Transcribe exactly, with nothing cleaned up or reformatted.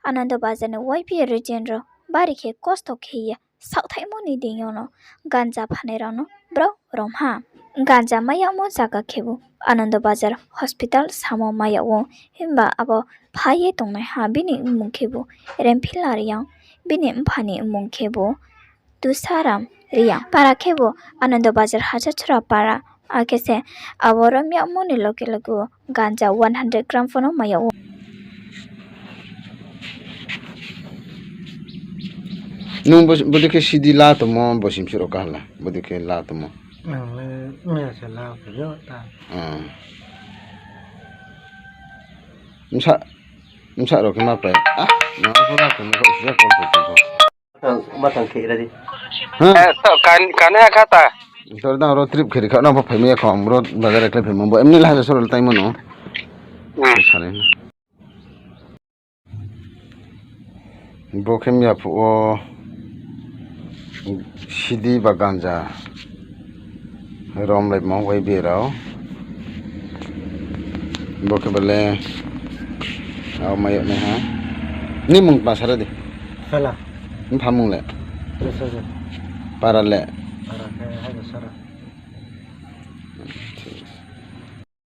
Anando Bazar ni Y B A region rao bari khe kosto khe ye saohthaihmo ni deing yo no ganja phanai rao no brao rom ha. Ganja mai yagmo zaga khebu Anando Bazar hospital samo mai yag ou, himba abo phai ye tongnaiha bini mmung khebu Remphila Reang, bini mpha ni mmung khebu Tusaram Reang. Para khebu Anando Bazar Hajatura para, akhe se abo rom yagmo ni loge loge ganja one hundred gram pho no mai yag ou. Nung bo-, bodei khe sidi la tongmo, bo simsi rao kaha la, bodei khe la tongmo. Ang le mia se la phi yo ta. Ah. Bsa, bsa rao khe ma pai. Ah, nang pho la tongmo kho, sisa kol pho tong kho. Matang, matang khe ra di. Ha? Eh, to kan, kan ya kha ta. Tor dang ro trip khe ri kha, nang pho phai mai ya kho, ang ro bazar khlai phaimo bo. Emni la ha soro taimo no. Hmm. Sanai na. Bo khe mia phuh wo sidi ba ganja romlaimo Y B A rao. Bo khe ba le, ao mai yag nai ha. Ni mung tma sa ra di. Phelang. Mpha mung le? Resoja. Para le? Para khe Hajasara.